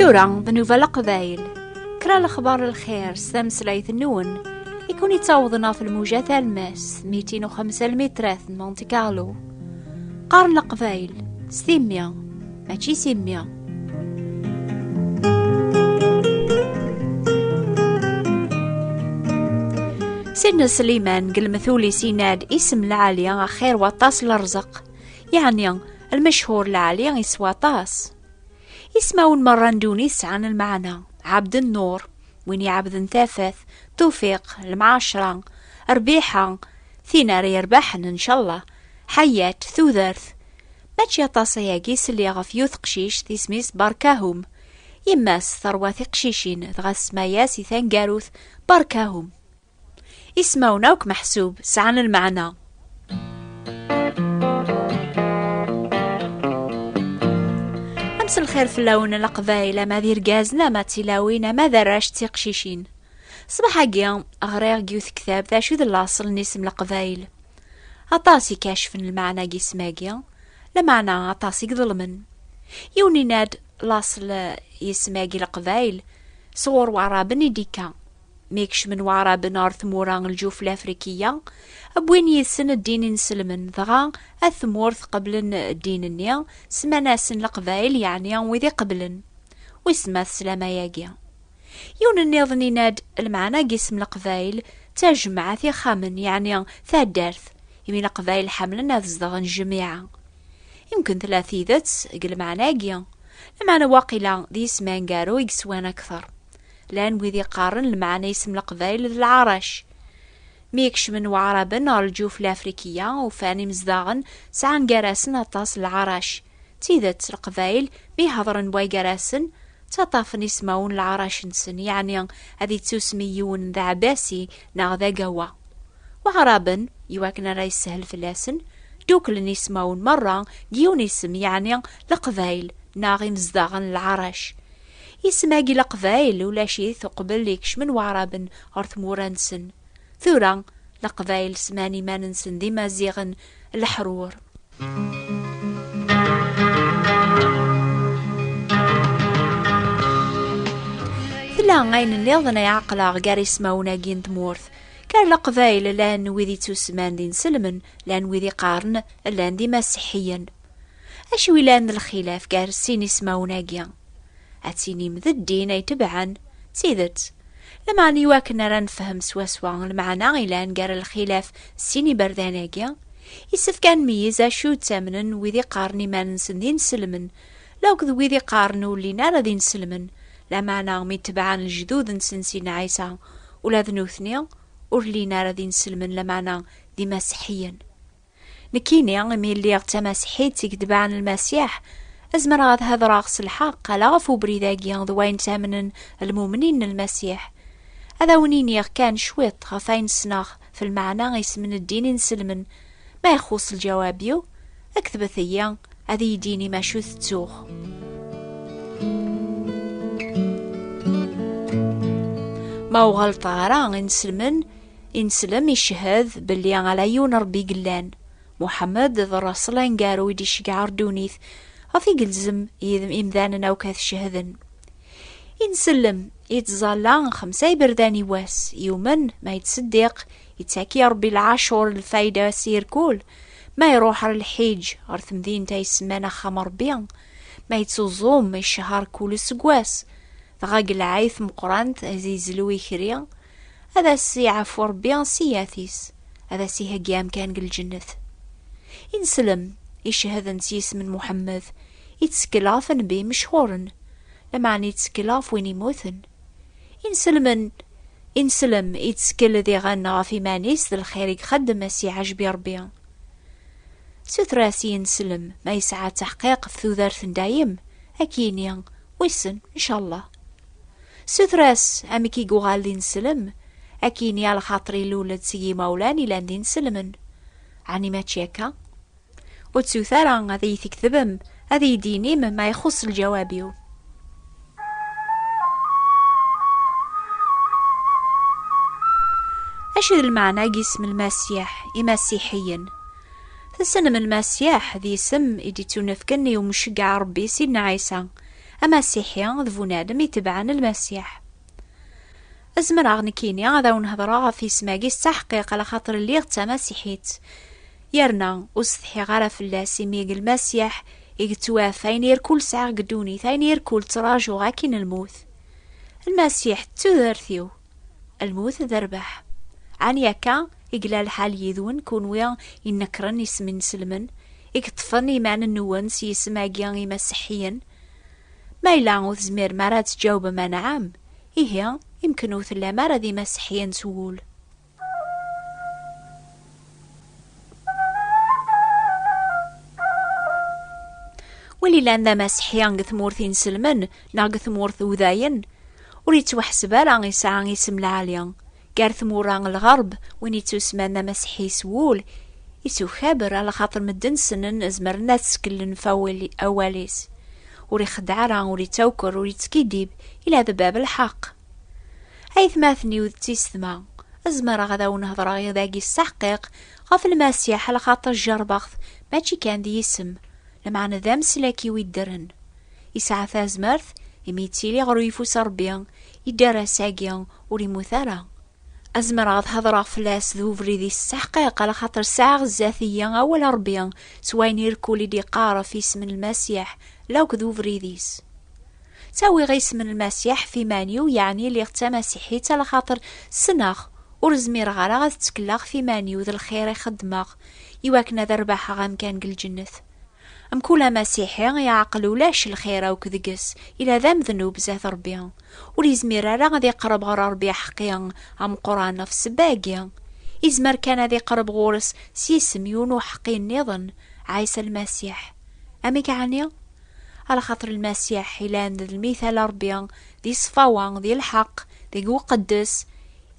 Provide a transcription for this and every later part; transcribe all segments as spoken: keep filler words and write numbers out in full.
Tura d nnuba Leqbayel. Kra lexbar n lxir s tameslayt-nwen i kun-ittawḍen ɣef lmuja talmast mitin u xemsa lmitrat n Monte Carlo. Qqaren Leqbayel s timmi, mačči s immi. Sidna Sliman deg lemtul-is yenna-d isem lɛali axir waṭas n lerẓeq, yeɛni lmechur lɛali yeswa aṭas. Ismawen merra n ddunit sɛan lmeɛna: Ɛebd Nnur, win iɛebden tafat, Tufiq, Lmɛacra, Rbiḥa, tin ara yerbaḥen ncallah, Ḥayat, tudert. Mačči aṭas ayagi, sliɣ ɣef yiwet teqcict isem-is Barkahum. Yemma-s terwa tiqcicin, dɣa tesma-yas i taneggarut Barkahum. Ismawen akk meḥsub sɛan lmeɛna. Amselxir fell-awen a Leqbayel, ama d irgazen, ama d tilawin, ama d arrac d tiqcicin. Ṣṣbeḥ-agi ɣriɣ deg yiwet tektabt acu d laṣel n isem Leqbayel. Aṭas i kacfen lmeɛna n yisem-agi, lameɛna aṭas i iḍelmen. Yiwen yenna-d laṣel n yisem-agi Leqbayel sɣur Waɛraben i d-ikka. Mi kecmen Waɛraben ɣer tmura n lǧuf Lafrikiya, wwin yid-sen ddin inselmen, dɣa at tmurt qeblen ddin-nni, semman-asen Leqbayel, yeɛni wid iqeblen. Wissen ma teslam ayagi. Yiwen nniḍen yenna-d lmeɛna n yisem Leqbayel d tajmaɛt ixxamen, yeɛni taddart, imi Leqbayel ḥemmlen ad zedɣen jmiɛa. Imken tella tidet deg lmeɛna-agi, lameɛna waqila d yisem aneggaru i yeswan akteṛ. Llan wid iqqaren lmeɛna isem Leqbayel d lɛarac. Mi kecmen Waɛraben ɣer lǧuf Lafrikiya, ufan imezdaɣen sɛan gar-asen aṭas n lɛarac. D tidet, Leqbayel mi hedṛen way gar-asen, ttaṭṭafen ismawen n lɛarac-nsen, yeɛni ad ittusmi yiwen d aɛbasi neɣ d agawa. Waɛraben, iwakken ara yeshel fell-asen, dduklen ismawen merra deg yiwen isem, yeɛni Leqbayel neɣ imezdaɣen n lɛarac. Isem-agi Leqbayel ulac-it uqbel i kecmen Waɛraben ɣer tmura-nsen. Tura, Leqbayel sman iman-nsen d Imaziɣen leḥrur. Tella ayen nniḍen ay ɛeqleɣ gar ismawen-agi n tmurt. Gar Leqbayel llan wid ittusemman d inselmen, llan wid iqqaren llan d imasiḥiyen. Acu ilan d lxilaf gar sin ismawen-agi? Ad tinim d ddin ay tebɛen, d tidet. Lameɛna iwakken ara nefhem swaswa lmeɛna ilan gar lxilaf sin iberdan-agi, yessefk ad nmeyyez acu ttamnen wid iqqaren iman-nsen d inselmen, lakked wid iqqaren ur llin ara d inselmen, lameɛna mi tebɛen lejdud-nsen Sidna Ɛisa, ula d nutni ur llin ara d inselmen, lameɛna d imasiḥiyen. Nekkini, imi lliɣ d tamasiḥit i yetebɛen Lmasiḥ, zemreɣ ad hedṛeɣ s lḥeqq ala ɣef ubrid-agi d wayen ttamnen lmumnin n Lmasiḥ. Ad awen-iniɣ kan cwiṭ ɣef wayen ssneɣ f lmeɛna isem n ddin inselmen. Ma ixuṣ lǧawab-iw, ketbet-iyi, ad iyi-d-inim acu tettuɣ. Ma ur ɣelṭeɣ ara, inselmen, inselm icehhed belli ala yiwen Ṛebbi i yellan. Muḥemmed d ṛṛaṣel aneggaru i d-iceggeɛ ɣer ddunit, ɣef i yelzem yid-, imdanen akk ad cehden. Insellem, yettẓalla xemsa iberdan i wass, yumen, ma yettseddiq, yettak i Ṛebbi lɛacur n lfayda s irkul, ma iṛuḥ ɣer lḥiǧ, ɣer temdint ay semman axxam n Ṛebbi, ma yettuẓum, icehheṛ kul aseggas, dɣa deg lɛid meqqrant, ad izlu ikri, ad as-iɛfu Ṛebbi s iyat-is, ad as-iheggi amkan deg lǧennet. Inselm, icehden s yisem n Muḥemmed, ittsekkel ɣef nnbi mechuṛen, lameɛna ittsekkel ɣef win immuten. Inselmen, inselm, ittsekkel diɣen ɣef iman-is d lxir i ixeddem, a s-iɛjeb i Ṛebbi. Suter-as i inselm ma yesɛa taḥqiq f tudert n dayem, ad k-yini, wissen, ncallah. Suter-as amek i yuɣal d inselm, ad k-yini, a lxaṭer ilul-d seg yimawlan ilan d inselmen. Ɛni mačči akka? Ur ttut ara ad iyi-tektbem, ad iyi-d-inim ma ixuṣ lǧawab-iw. Acu d lmeɛna n yisem Lmasiḥ, imasiḥiyen? Tessnem Lmasiḥ d isem i d-ittunefken i umceggeɛ Ṛebbi Sidna Ɛisa. Amasiḥi d bunadem itebɛen Lmasiḥ. Zemreɣ nekkini ad awen-hedṛeɣ ɣef yisem-agi s taḥqiq, ala xaṭer lliɣ d tamasiḥit. Yerna ur setḥiɣ ara fell-as, imi deg Lmasiḥ i yettwaf ayen irkul sɛiɣ deg ddunit, ayen irkul ttrajuɣ akin lmut. Lmasiḥ d tudert-iw, lmut d rrbeḥ. Ɛni akka i yella lḥal yid-wen, kunwi inekren isem inselmen, i yeṭṭfen iman-nwen s yisem-agi imaseḥḥiyen? Ma yella ur tezmirem ara ad tǧawbem anɛam, ihi imken ur tellam ara d imaseḥḥiyen s wul. Win illan d amaseḥḥi deg tmurt inselmen neɣ deg tmurt udayen, ur yettwaḥseb ara yesɛa isem lɛali. Gar tmura n lɣerb, win ittusman d amaseḥḥi s wul, ittukaber, ala xaṭer medden ssnen, zemren ad skellen f awal-, awal-is. Ur ixeddeɛ ara, ur ittawker, ur ittkiddib, ila d bab lḥeqq. Aytmaten-iw d tisetma, zemreɣ ad awen-hedṛeɣ iḍ-agi s taḥqiq ɣef Lmasiḥ, ala xaṭer jerrbeɣ-t mačči kan d yisem, lameɛna d ameslak-iw iddren. Yesɛa tazmert, imi yettili ɣer uyeffus n Ṛebbi, yedder ass-agi, ur immut ara. Zemreɣ ad hedṛeɣ fell-as d ubrid-is s taḥqiq, ala xaṭer sɛiɣ zdat-iyi awal n Ṛebbi, s wayen irkul i d-iqqar ɣef yisem n Lmasiḥ, la akked ubrid-is. Ttawiɣ isem n Lmasiḥ f iman-iw, yeɛni lliɣ d tamasiḥit, ala xaṭer ssneɣ ur zmireɣ ara ad ttekleɣ f iman-iw d lxir i xeddmeɣ, iwakken ad rbaḥeɣ amkan deg lǧennet. Mkul amasiḥi iɛqel ulac lxir akk deg-s, ila d amednub zdat Ṛebbi. Ur yezmir ara ad iqreb ɣer Ṛebbi aḥeqqi, ameqqran, ɣef ssebba-agi. Izmer kan ad iqreb ɣur-s s yisem yiwen uḥeqqi nniḍen, Ɛisa Lmasiḥ. Amek ɛni? Ala xaṭer Lmasiḥ ilan d lmital n Ṛebbi, di ṣṣfawa, di lḥeqq, deg uqeddes,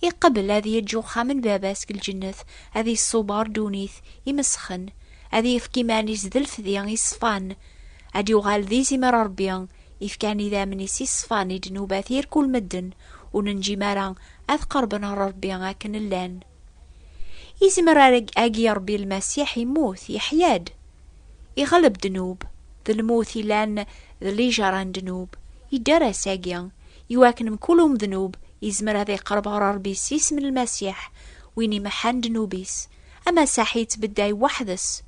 iqbel ad yeǧǧ uxxam n Baba-s deg lǧennet, ad iṣuber ddunit imesxen, ad yefk iman-is d lefdi iṣfan, ad yuɣal d izimer Ṛebbi, ifkan idammen-is iṣfan i ddnubat irkul medden, ur nenǧim ara ad qerben ɣer Ṛebbi akken llan. Izimer ara agi Ṛebbi Lmasiḥ immut, yeḥya-d. Iɣleb ddnub, d lmut ilan d lijara n ddnub, yedder ass-agi, iwakken mkul umednub izmer ad iqreb ɣer Ṛebbi s isem n Lmasiḥ, win imeḥḥan ddnub-is, amasaḥi yettbedday weḥd-s,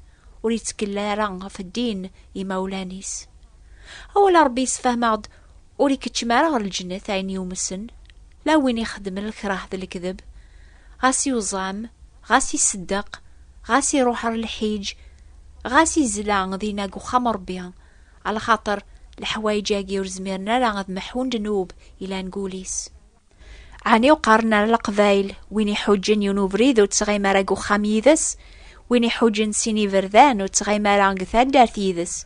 ur ittkel ara ɣef ddin imawlan-is. Awal Ṛebbi yessefhem-aɣ-d ur ikeččem ara ɣer lǧennet ayen yumsen, la win ixeddmen lekrah d lekdeb, ɣas yuẓam, ɣas iseddeq, ɣas iruḥ ɣer lḥiǧ, ɣas izla dinna deg uxxam Ṛebbi, ala xaṭer leḥwayeǧ-agi ur zmiren ara ad meḥḥun ddnub ilan deg wul-is. Ɛni ur qqaren ara Leqbayel, win iḥuǧǧen yiwen ubrid ur ttɣim ara deg uxxam yid-s? Win iḥuǧǧen sin iberdan ur ttɣim ara deg taddart yid-s.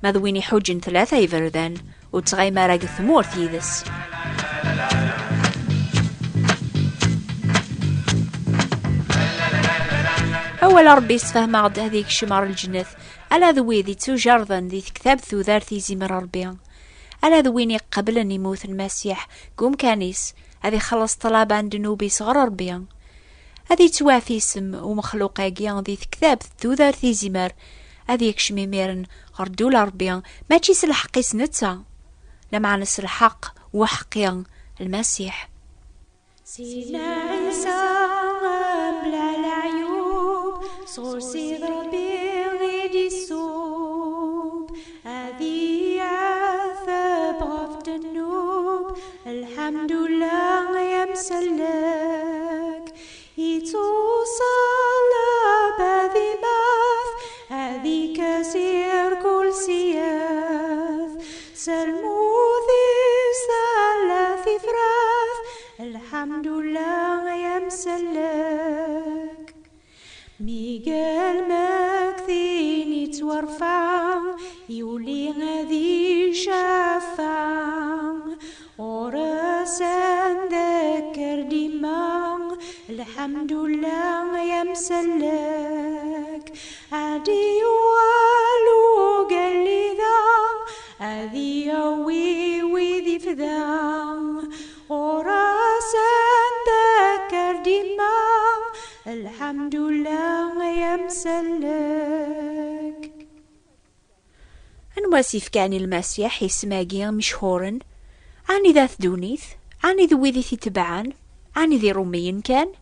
Ma d win iḥuǧǧen tlata iberdan ur ttɣim ara deg tmurt yid-s. Awal Ṛebbi yessefhem-aɣ-d ad ikcem ɣer lǧennet ala d wid ittujerden di tektabt tudert izimer Ṛebbi. Ala d win iqeblen immut n Lmasiḥ deg umkan-is, ad ixelleṣ ṭṭlaba n ddnub-is ɣer Ṛebbi. Ad ittwaf isem umexluq-agi di tektabt tudert izimer, ad yekcem imiren ɣer ddula Ṛebbi, mačči s lḥeqq-is netta, lameɛna s lḥeqq uḥeqqi Lmasiḥ. Sidna Ɛisa, mebla leɛyub, sɣur Sidi Ṛebbi i d-issub, ad iɛeteb ɣef ddnub, lḥemdullah, ay amsellek. Ittuṣalleb ad imat, ad ikkes irkul s yat, s lmut-is tella tifrat, lḥemdullah, ay amsellek. Mi deg lmegtin ittwarfa, yuli ad icaffa. Ɣur-s ad ndekker dima, lḥemdullah, ay amsellek. Ad d-yuɣal ugellid-a, ad yawi wid ifda. Ɣur-s ad ndekker dima, lḥemdullah, ay amsellek. Wa s-ifkan i Lmasiḥ isem-agi mechuren, ɛni d at ddunit, ɛni d wid i t-itebɛen, ɛni d Iṛumiyen kan?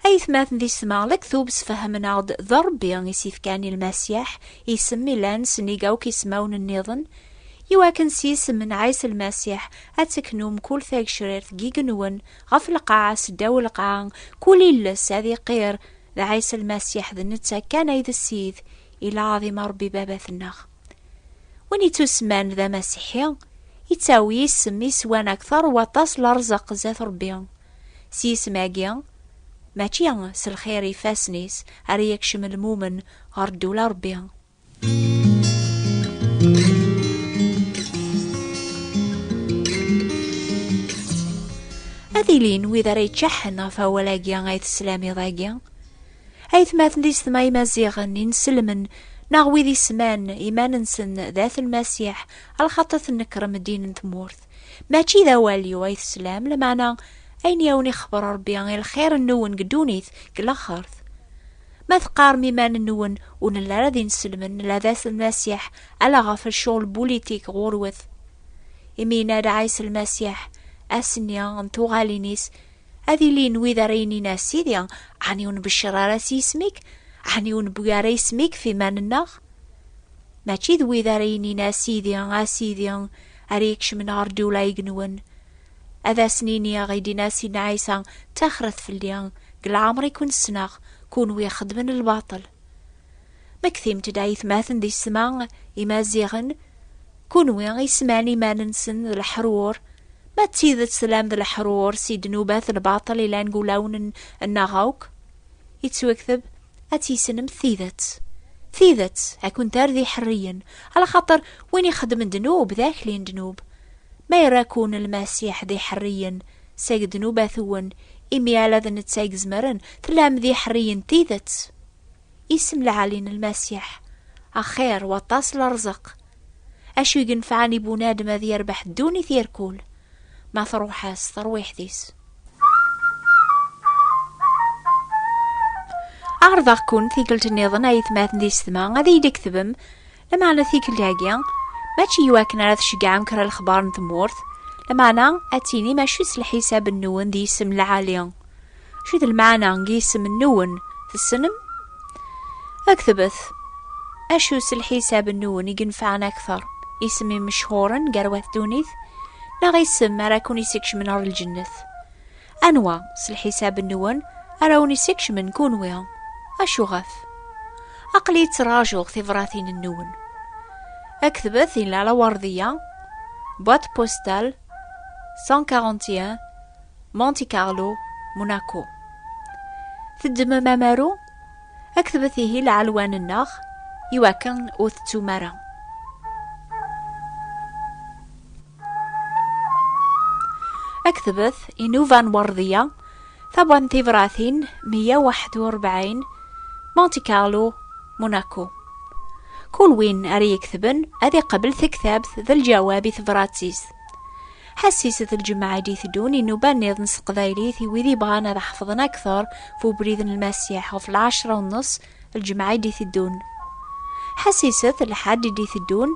Aytmaten d yessetma, lektub sfehmen-aɣ-d d Ṛebbi i s-ifkan i Lmasiḥ isem ilan sennig akk ismawen nniḍen, iwakken s yisem n Ɛisa Lmasiḥ ad teknu mkul tagecrirt n yigenwen ɣef lqaɛa seddaw lqaɛa, kul iles ad iqir d Ɛisa Lmasiḥ d netta kan ay d Ssid, i lɛaḍima Ṛebbi Baba-tneɣ. Win ittusemman d amasiḥi, ittawi isem iswan akteṛ waṭas n lerẓeq zdat Ṛebbi. S yisem-agi, mačči s lxir ifassen-is ara yekcem lmumen ɣer ddula Ṛebbi. Ad ilin wid ara yeččaḥen ɣef awal-agi ay teslam iḍ-agi. Aytmaten d yessetma imaziɣen, inselmen, neɣ wid isman iman-nsen d at Lmasiḥ, alaxaṭer tnekrem ddin n tmurt. Mačči d awal-iw ay teslam, lameɛna ayen i awen-ixebber Ṛebbi i lxir-nwen deg ddunit, deg laxert. Ma teqqarem iman-nwen ur nelli ara d inselmen, nella d at Lmasiḥ, ala ɣef ccɣel bulitik ɣur-wet. Imi yenna-d Ɛisa Lmasiḥ, ass-nni n tuɣalin-is, ad ilin wid ara yinin: "A Sidi, ɛni ur nbeccer ara s yisem-ik? Ɛni ur newwi ara isem-ik f iman-nneɣ?" Mačči d wid ara yinin: "A Sidi, a Sidi," ara ikecmen ɣer ddula igenwen. Ad asen-iniɣ, i d-yenna Sidna Ɛisa, "Ttaxret fell-i, deg leɛmer i kun-ssneɣ, kunwi ixeddmen lbaṭel." Mmektimt-d aytmaten d yessetma imaziɣen, kunwi isman iman-nsen d leḥrur, ma d tidet tellam d leḥrur si ddnubat lbaṭel ilan deg wulawen-nneɣ akk, yettwakteb ad tissnem tidet. Tidet, ad kun-terr d iḥerriyen, alaxaṭer win ixeddmen ddnub d akli n ddnub. Ma yerra-kun Lmasiḥ d iḥerriyen seg ddnubat-nwen, imi ala d netta i izemren, tellam d iḥerriyen tidet. Isem lɛali n Lmasiḥ, axir waṭas lerẓeq. Acu i yenfɛen i bunadem ad yerbeḥ ddunit irkul, ma truḥ-as terwiḥt-is? Ɛerḍeɣ-ken tikkelt nniḍen, aytmaten d yessetma, ad iyi-d-tketbem, lameɛna tikkelt-agi mačči iwakken ara tceggɛem kra lexbar n tmurt, lameɛna ad tinim acu-tt lḥisab-nwen d yisem lɛali. Acu d lmeɛna n yisem-nwen? Tessnem? Ktbet. Acu s lḥisab-nwen i yenfɛen akteṛ? Isem imechuren gar wat ddunit, neɣ isem ara ken-isekcmen ɣer lǧennet? Anwa, s lḥisab-nwen, ara wen-isekcmen kunwi? Acuɣef? Aql-i ttrajuɣ tibratin-nwen. Ktbet i Lala Werdiya, boîte postale cent quarante et un, Monte Carlo, Monaco. Teddmem amaru? Ktbet ihi lɛelwan-nneɣ, iwakken ur tettum ara. Ktbet i nnuba n Werdiya, tabwaṭ n tibratin meyya u waḥed u rebɛin, Monte Carlo, Monaco. Kul win ara iketben ad iqbel tektabt d lǧawab i tebrat-is. Ḥassiset lǧemɛa i d-iteddun i nnuba nniḍen s teqbaylit i wid ibɣan ad ḥefḍen akteṛ f ubrid n Lmasiḥ ɣef lɛecṛa u nneṣ lǧemɛa i d-iteddun. Ḥassiset lḥedd i d-iteddun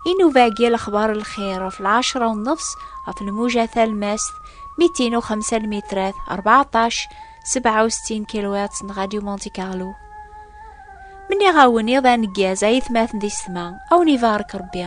i nnuba-agi Lexbar n Lxir ɣef lɛecṛa u nneṣ ɣef lmuja talmast mitin u xemsa lmitrat, rbeɛṭac sebɛa u settin kilohertz n Radio Monte Carlo. Menniɣ-awen iḍ aneggaz, aytmaten d yessetma, a wen-ibarek Rebbi.